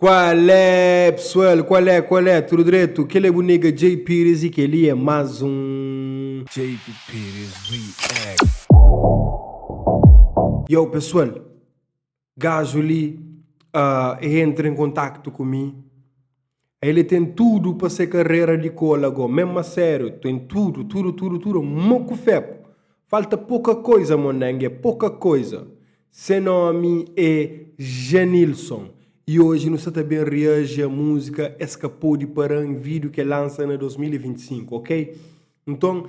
Qual é, pessoal? Qual é, qual é? Tudo dretu? Kel é bu nigga Jay Pires e kel-li é más um. JP Pires React. Yo, pessoal, gajo li uh, entra em contacto ku mi. Ele tem tudo pa se carreira de cola go, mesmo a sério, tem tudo, tudo, tudo, tudo, moco fepo. Falta pouca coisa, monengue, pouca coisa. Se nome é Janilson e hoje nu sa ta ben reage a música Escapou de Paran, vídeo que lança na 2025, ok? Então,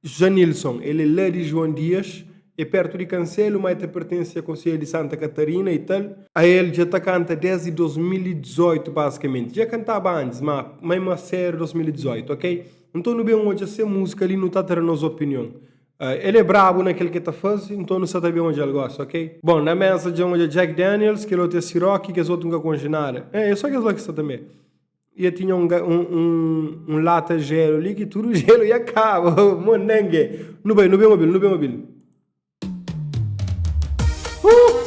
Janilson, ele é lá de João Dias, é perto de Cancelo, mas ta pertence a Conselho de Santa Catarina e tal. A ele já ta canta desde 2018, basicamente. Já cantava antes, mas mesmo a sério 2018, ok? Então, nu ben odja se música ali, nu ta tra nos opinião. Uh, ele é brabo naquele que ta faze, então nu sa ta ben odja el gosta, ok? Bom, na mesa dja odja Jack Daniels, kel outro é Ciroc, kes outro nunca conxe nada. É, é só kes lá que sta também. E tinha um, um, um, um lata gelo ali que tudo gelo ia acaba. Monengue. Nu bem, nu bem mobil, nu bem mobil. Uh!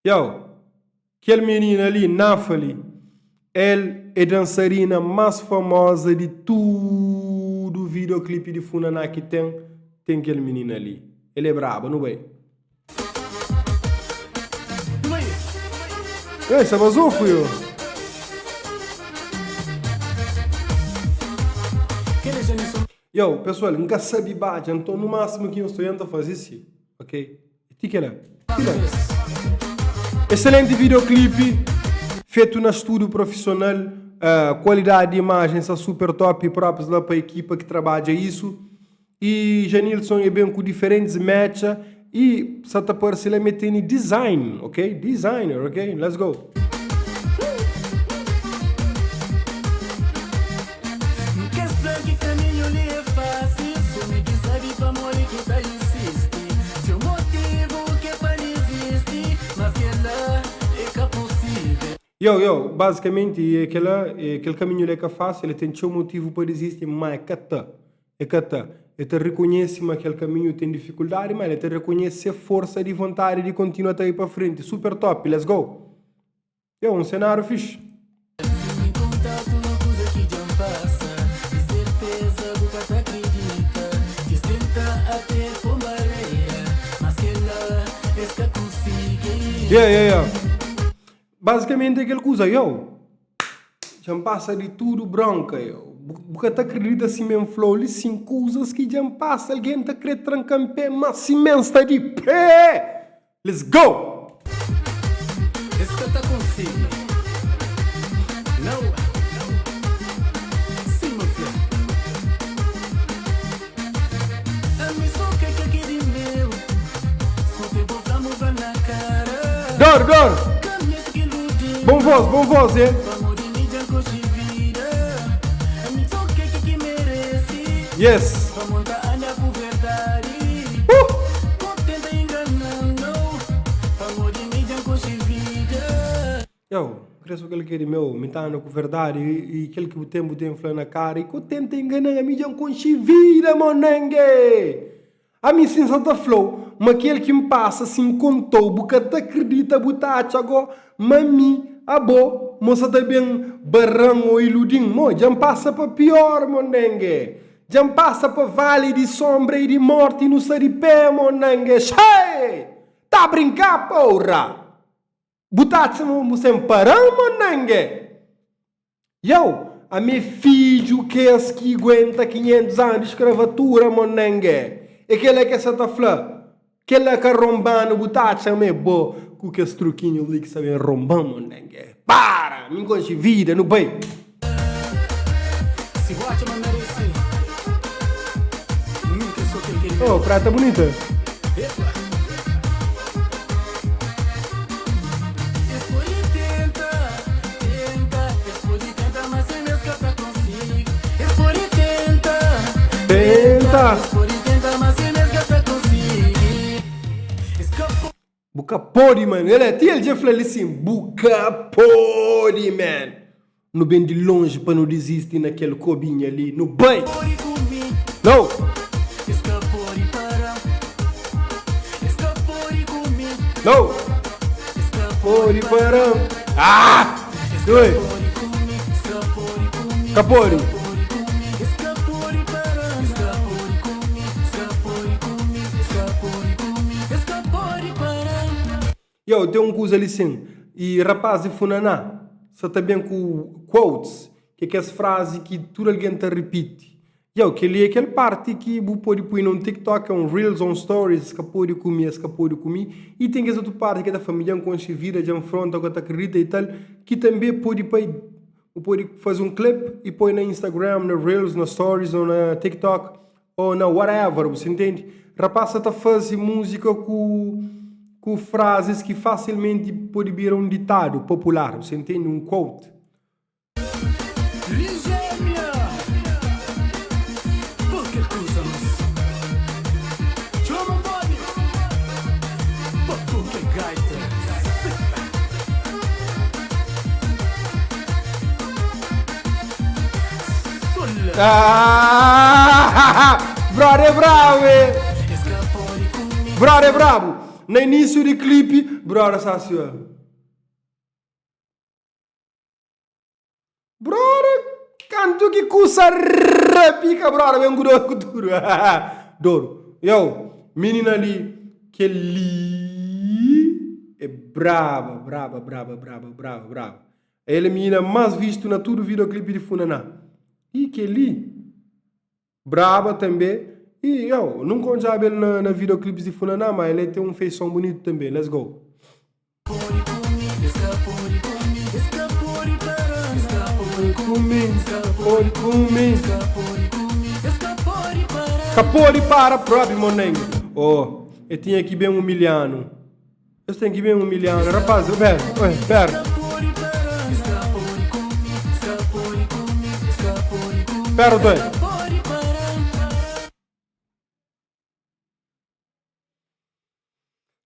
Yo, kel menina ali, Náfali, el é dansarina más famosa di tudu videoclipe di Funaná ki ten, ten kel menina ali. El é braba, nu bai. Ei, sa bazofu yo. Yo, pessoal, N ka sabe badja, nton no máximo ki N sta ta faze si, ok? Ti kela. Excelente videoclipe, feito na estúdio profissional, uh, qualidade de imagem está super top, próprios lá para a equipa que trabalha isso. E Janilson é bem com diferentes matches e só tá parece lá metendo design, ok? Designer, ok? Let's go. Yo, yo, basicamente é aquela, é aquele caminho ali que é fácil, ele tem seu motivo para desistir, mas é cata, é cata. Ele te reconhece mas aquele caminho tem dificuldade, mas ele te reconhece a força de vontade de continuar a ir para frente. Super top, let's go. É um cenário fixe. Yeah, yeah, yeah. Basicamente é aquele que usa yo. Já passa de tudo bronca yo. Bu ta acredita assim mesmo flow ali sim coisas que já passa alguém tá querer trancar em pé, mas sim mesmo está de pé. Let's go! Esse que tá consigo. Não. Sim, meu filho. A mim só que que aqui de meu. Só te vou pra mover na cara. Dor, dor! Bom voz, bom voz, é? Yes! Uh! Yo, cresço aquele que é meu, me tá com verdade e, e aquele que o tempo tem flor na cara e que tenta enganar a mídia com vida, monengue! A mim sim só tá flow, mas aquele que me passa assim contou, buca te acredita, buta agora, mami, abo, moça tá bem barrão ou iludim, mo, já passa para pior, monengue! Já passa para vale de sombra e de morte e no saripé, monengue! Xei! Tá a brincar, porra! Butatse mo sem parão, monengue! Yo, a meu filho que es que aguenta 500 anos de escravatura, monengue. É aquele que essa tá fla. Aquele que rombando, butatse me bo, com aqueles truquinhos ali que sabem rombar, monengue. Para, me conche vida, no bem. Oh, prata bonita. Tenta. Buka pode, mano. Ele é ele já falou assim, buka pode, man. No bem de longe para não desistir naquele cobinho ali, no bem. Não. Não. pode para-m. Ah! Oi! Ka pode. Yo, ten un kuza li sin. I rapaz di Funaná sa ta ben ku quotes, ki é kes frazi ki tudu algen ta ripiti. Yo, kel-li é kel parti ki bu pode pui na un TikTok, un Reels ou un Stories, es ka pode ku mi, es ka pode ku mi. I ten kes otu parti ki ta fla mi dja N konxe vida, dja N fronta, ka ta kridita i tal, ki tanbe pode pai, bu pode faze un clip i poi na Instagram, na Reels, na Stories ou na TikTok ou na whatever, bu sa intende? Rapaz sa ta faze múzika ku ku frazis ki fasilmenti pode bira un ditadu popular, bu sa intende? Un quote. Brother é brabo, eh? Brother é brabo. Na início de clipe, brother sa assim, ó. Brother, kantu ki kusa rapika, brother, ben ku dor ku tudu. Dor. Yo, minina li, kel li é braba, braba, braba, braba, braba, braba. El é minina más vistu na tudu videoclipe di Funaná. I kel li, braba tanbe. I, yo, nunka odjaba el na, na videoclipes di Funaná, ma el é ten un feição bunitu tanbe. Let's go. Ka pode para propi monengu. Oh, e tinha ki ben humilhanu. Es ten ki ben humilhanu. Rapaz, pera, pera. Pera, doy.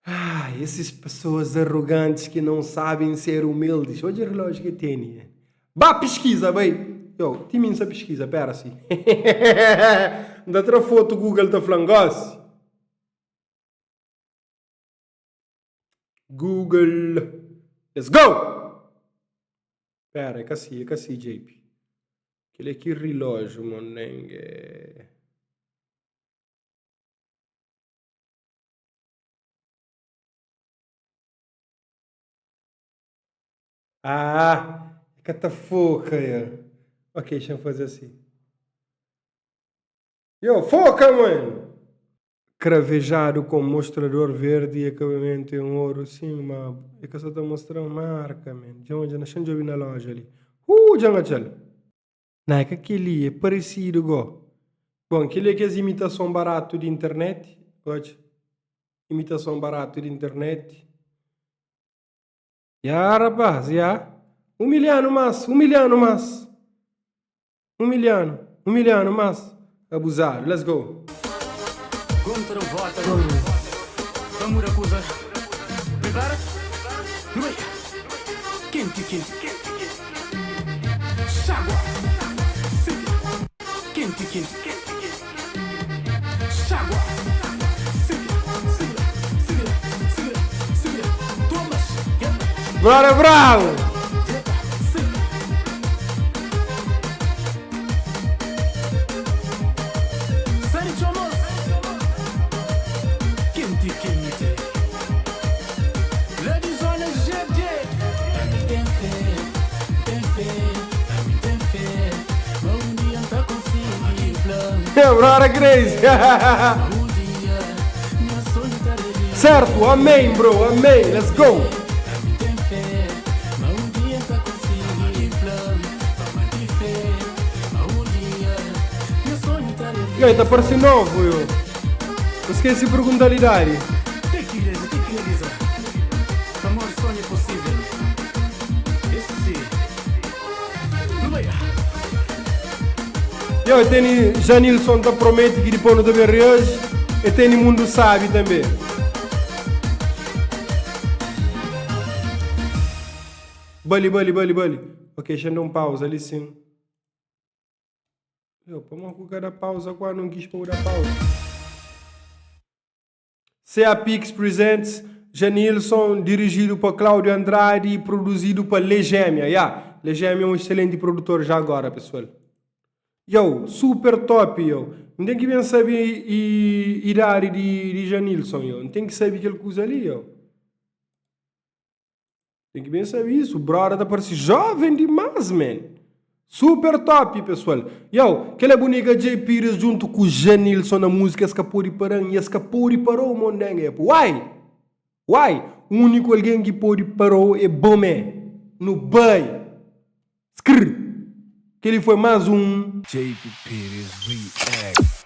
Ah, esses pessoas arrogantes que não sabem ser humildes. Odja relógio que tene. Ba pesquisa, bai. Yo, ti min sa pesquisa, pera si. Nta tra foto Google ta flan gosi. Google. Let's go! Pera, é ka si, é ka si, JP. Kel é ki relógio, monengue. Ah, ka ta foka ya. Ok, deixa eu fazer assim. Yo, foca, mano! Cravejado com mostrador verde e acabamento em ouro. Sim, ma é que só tá mostrando marca, man. Dja dja nasceu djobi na loja ali. Dja ngatxal. Não, é que aquele é parecido go. Bom, aquele é que as imitação barato de internet. Odja. Imitação barato de internet. Ya, rapaz, ya. Humilhando mas, humilhando mas. Humilhando, humilhando mas. Abusado. Let's go. Contra o volta, vamos da coisa. Prepara? Não vai. Quente, quente. Chagua. Quente, quente. Chagua. Siga, siga, siga, siga, siga. Thomas. Bora, bravo! Quente, quente. Ladies on the GD. Tem fé, tem fé, tem fé. Um dia tá conseguir. Brother Grace. Um dia, minha sonho tá realizado. Certo, amém, bro, amém. Let's go. Tem fé, mas um dia tá conseguir. Toma de fé, mas um dia, meu sonho tá realizado. E aí, tá parecendo novo, eu. Eu esqueci de perguntar a idade. Tem que realizar, tem que realizar. Amor, sonho é possível. Esse sim. Não vai. Eu tenho Janilson tá promete que depois não também reage. E tem Mundo Sabe também. Bali, bali, bali, bali. Ok, deixa eu dar um pausa ali sim. Eu, pô, mas com cada pausa, quando não quis pôr a pausa. CA Pix Presents. Janilson, dirijidu pa Claudio Andrade y produzidu pa Lejemia. Ya, Lejemia é un excelenti produtor já agora, pessoal. Yow, super top yow. N ten ki ben sabe idadi di Janilson yow. N ten ki sabe kel kuza li yow. Ten ki ben sabe isso. Broda ta parse joven dimas man. Super top pessoal. Yow, kel é bonica Jay Pires djuntu ku Janilson na música Es ka pode paran e es ka pode parou mondenga epo. Why? Why? Único alguém ki pode parou é bo mé. Nu bai! Skrr! Kel-li foi más un. JP Pires React.